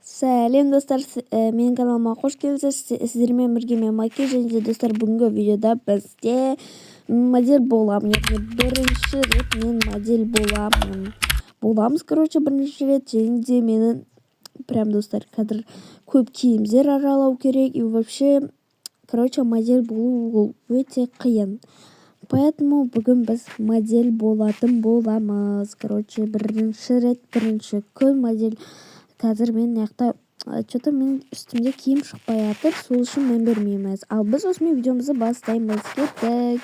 Сәлем, достар! Менің каналыма қош келдіңіздер. Сіздермен бірге мен, Маке. Және де, достар, бүгінгі видеода бізде модель боламын, яғни бірінші рет мен модель боламын, боламыз, короче, бірінші рет. Және де менің прям, достар, қазір көп киімдер аралау керек. И вообще, короче, модель болу ол өте қиын, поэтому бүгін біз модель болатын боламыз. Короче, бірінші рет, бірінші күн модель. Қазір мен мына жақта че-то менің үстімде киім шықпай жатыр, сол үшін мән бермейміз. Ал біз осымен видеомызды бастаймыз. Кеттік,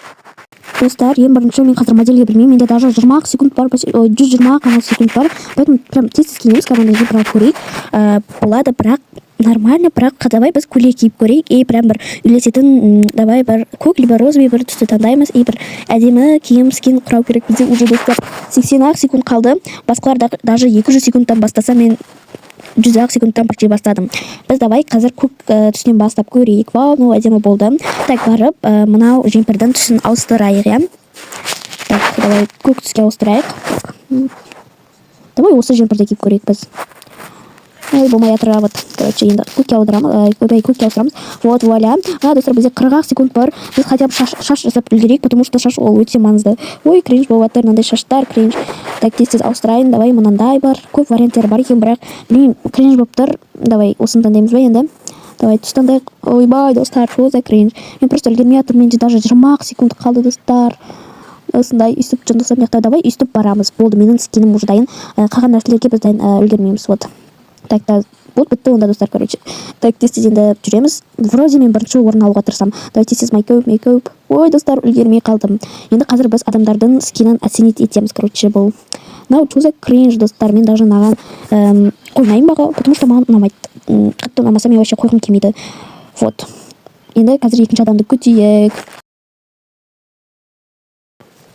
достар! Ең бірінші мен қазір модельге білмеймін, менде даже 20 ақ секунд бар, ой, 120 ғана секунд бар, поэтому прям тез тез киінеміз. Қазір андай бірақ көрейік. Болады, бірақ нормально. Бірақ давай біз көйлек киіп көрейік и прям бір үйлесетін, давай бір көк либо розовый бір түсті таңдаймыз и бір әдемі киім, скин құрау керек бізде. Уже, достар, 80 ақ секунд қалды. Басқалар даже 200 секундтан бастаса, мен 100 ақ секундтан почти бастадым. Біз давай қазір көк түсінен бастап көрейік. Вау, мынау әдемі болды. Так, барып мынау жемпірдің түсін ауыстырайық, иә. Так, давай көк түске ауыстырайық. Так, давай осы жемпірді киіп көрейік біз. Ой, болмай жатыр. Вот, короче, енді көкке аударамыз, ойбай, көкке ауыстырамыз. Вот, вуаля! А, достар, бізде 40 ақ секунд бар. Біз хотя бы шаш жасап үлгерейік, потому что шаш ол өте маңызды. Ой, кринж болып жатыр мынандай шаштар, кринж. Так, тез тез ауыстырайын. Давай, мынандай бар, көп варианттар бар екен, бірақ білмеймін, кринж болып тұр. Давай осыны таңдаймыз ба енді? Давай түс таңдайық. Ойбай, достар, что за кринж? Мен просто үлгермей жатырмын, менде даже 20 ақ секунд қалды, достар. Осындай өйстіп жындысып, мына жақта давай өйстіп барамыз. Болды, менің скинім уже дайын. Қалған нәрселерге біз дайын, үлгермейміз. Вот так та вот, бітті онда, достар. Короче, так, тез тез енді жүреміз. Вроде мен бірінші орын алуға тырысамын. Давай тез тез мейкап, мейкап. Ой, достар, үлгермей қалдым. Енді қазір біз адамдардың скинін оценить етеміз. Короче, бұл мынау что за кринж, достар? Мен даже мынаған қоймаймын баға, потому что маған ұнамайды. Қатты ұнамаса, мен вообще қойғым келмейді. Вот, енді қазір екінші адамды күтейік.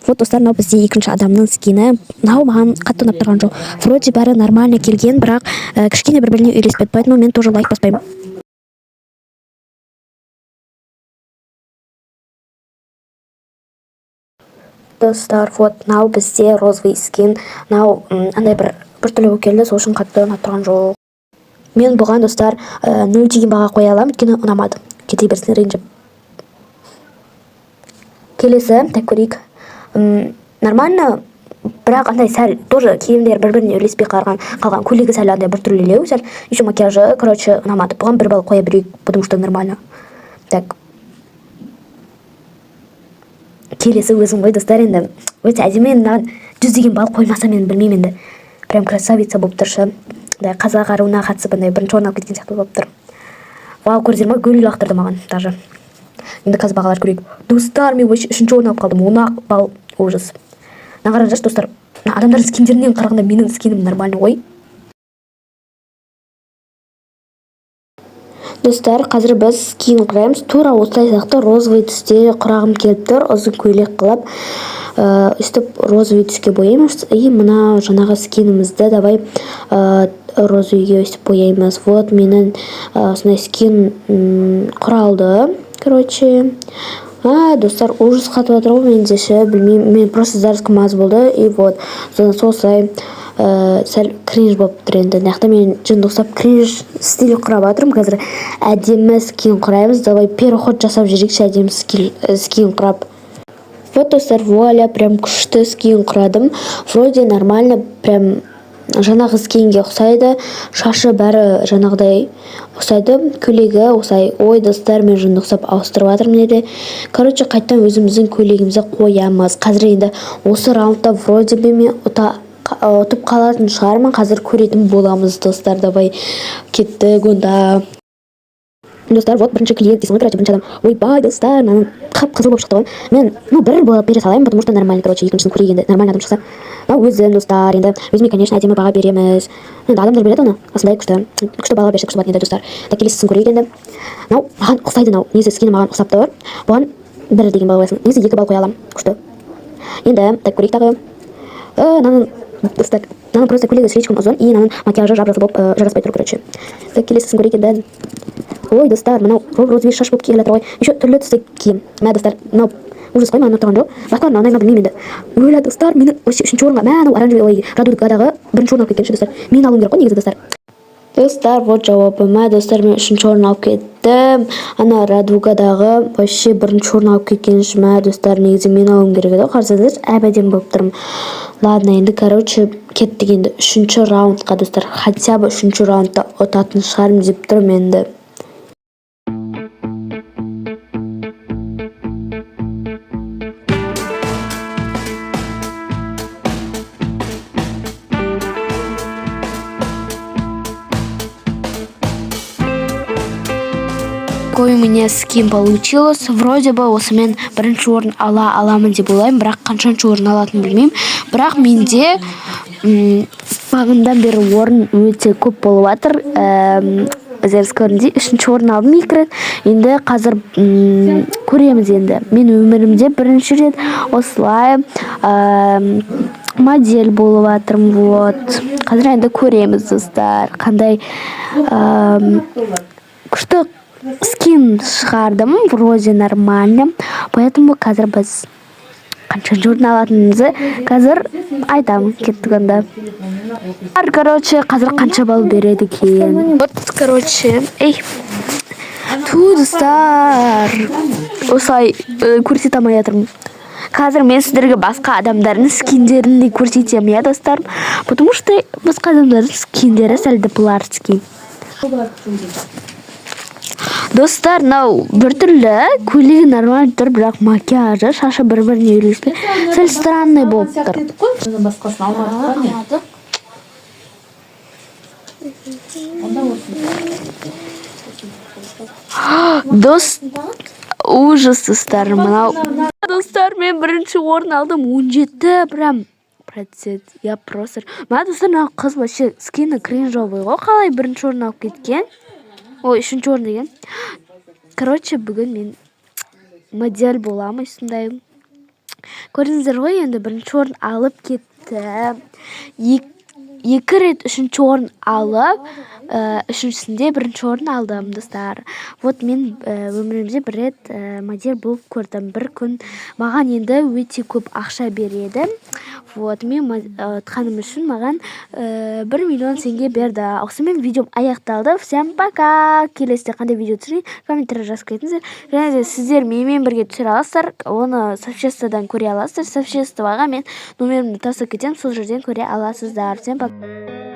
Вот, достар, мынау бізде екінші адамның скині. Мынау маған қатты ұнап тұрған жоқ. Вроде бәрі нормально келген, бірақ кішкене бір біріне үйлеспеді, поэтому мен тоже лайк баспаймын. Достар, вот мынау бізде розовый скин. Мынау андай бір біртүрлі болып келді, сол үшін қатты ұнап тұрған жоқ. Мен бұған, достар, 0 деген баға қоя аламын, өйткені ұнамады. Кете берсін ренжіп. Келесі, так, көрейік. Нормально, бірақ андай сәл тоже киімдер бір біріне үйлеспей қалған, көйлегі сәл андай біртүрлілеу сәл, еще макияжы, короче, ұнамады. Бұған 1 балл қоя берейік, потому что нормально. Так, келесі өзім ғой, достар. Енді өте әдемі. Енді маған 100 деген балл қоймаса, мен білмеймін енді. Прям красавица болып тұр ше. Андай қазақ аруына қатысып, андай бірінші орын алып кеткен сияқты болып тұр. Вау, көрдіңдер ма, гүл лақтырды маған даже. Енді қазір бағалар көрейік. Достар, мен вообще үшінші орын алып қалдым, 10 ақ балл, ужас. Мына қараңдаршы, достар, мына адамдардың скиндерінен қарағанда менің скинім нормально ғой. Достар, қазір біз скин құраймыз. Тура осылай сияқты розовый түсте құрағым келіп тұр. Ұзын көйлек қылып, өйстіп розовый түске бояймыз. И мына жаңағы скинімізді давай розовыйге өйстіп бояймыз. Вот менің осындай скин құралды. Короче, а, достар, ужас, қатып жатыр ғой менде ше. Білмеймін, мен просто зарядкам аз болды. И вот содан соң осылай сәл кринж болып тұр. Енді мына жақта мен жынды ұқсап кринж стиль құрап жатырмын. Қазір әдемі скин құраймыз. Давай переход жасап жіберейікші, әдемі скин құрап. Вот, достар, вуаля, прям күшті скин құрадым. Вроде нормально, прям жаңағы скинге ұқсайды. Шашы, бәрі жаңағыдай ұқсайды, көйлегі осылай. Ой, достар, мен жынды ұқсап ауыстырып жатырмын жерде. Короче, қайтадан өзіміздің көйлегімізді қоямыз. Қазір енді осы раундта вроде бы мен ұтып қалатын шығармын. Қазір көретін боламыз, достар. Давай, кеттік онда. Достар, вот бірінші клиент дейсің ғой, короче, бірінші адам. Ойбай, достар, мынаның қып қызыл болып шықты ғой. Мен, ну, бір болып бере салайын, потому что нормально. Короче, екіншісін көрейік енді, нормально адам шықса. Мынау өзім, достар. Енді өзіме, конечно, әдемі баға береміз. Енді адамдар береді оны, осындай күшті күшті баға берсе, күшті болады енді, достар. Так, келесісін көрейік енді. Мынау маған ұқсайды, мынау негізі скині маған ұқсап тұр. Бұған 1 деген балл қоясың. Негізі 2 балл қоя аламын, күшті. Енді так, көрейік тағы. Мынаның, достар, мынаның просто көйлегі слишком ұзын и мынаның макияжы жап жасыл болып жараспай тұр, короче. Так, келесісін көрейік енді. Ой, достар, мынау розовый шаш болып келе жатыр ғой, еще түрлі түсті киім. Мә, достар, мынау ужас қой, маған ұнап тұрған жоқ. Басқалар ұнай ма, білмеймін енді. Өлә, достар, менің вообще үшінші орынға, мә, анау оранжевый, ой, радугадағы бірінші орын алып кеткен ше, достар. Мен алуым керек қой негізі, достар. Достар, вот жауабыма, достар, мен үшінші орын алып кеттім. Ана Радугадағы вообще бірінші орын алып кеткен үшін, мә, достар, негізі мен алуым керек еді ғой. Қарасаңыздаршы, әп әдемі болып тұрмын. Ладно, енді, короче, кеттік енді үшінші раундқа, достар. Хотя бы үшінші раундта ұтатын шығармын деп тұрмын енді. Какой у меня скин получилось. Вроде бы осымен бірінші орын ала аламын деп ойлаймын, бірақ қаншаншы орын алатынын білмеймін. Бірақ менде бағанадан бері орын өте көп болып жатыр. Өздеріңіз көргендей, үшінші орын алдым екі рет. Енді қазір көреміз енді. Мен өмірімде бірінші рет осылай модель болып жатырмын. Вот. Қазір енді көреміз, достар, қандай күшті скин шығардым, вроде нормально. Поэтому қазір біз қаншаншы орын алатынымызды қазір айтамын. Кеттік онда. Короче, қазір қанша балл береді екен? Вот, короче, ей, ту, достар, осылай көрсете алмай жатырмын. Қазір мен сіздерге басқа адамдардың скиндерін де көрсетемін, иә, достар, потому что басқа адамдардың скиндері сәл дыпларский. Достар, мынау біртүрлі, көйлегі нормально тұр, бірақ макияжы, шашы бір біріне үйлеспей, сәл странный болып тұр. Қой, басқасын алмадық па, не? Алмадық. Онда осы. Дос, ужас, достар, мынау. Достар, мен бірінші орын алдым, 17 прям процент. Я просто, мына, достар, мына қыз вообще скині кринжовый ғой, қалай бірінші орын алып кеткен? Ой, үшінші орын деген. Короче, бүгін мен модель боламын осындай. Көрдіңіздер ғой енді, бірінші орын алып кеттім. Екі рет үшінші орын алып, үшіншісінде бірінші орын алдым, достар. Вот мен өмірімде бір рет модель болып көрдім бір күн. Маған енді өте көп ақша береді. Вот мен ұтқаным үшін маған 1 миллион теңге берді. Осымен видеом аяқталды. Всем пока! Келесіде қандай видео түсірейін, комментарий жазып кетіңіздер. Және де сіздер менімен бірге түсіре аласыздар, оны сообществодан көре аласыздар. Сообществоға мен номерімді тастап кетемін, сол жерден көре аласыздар. Всем пока!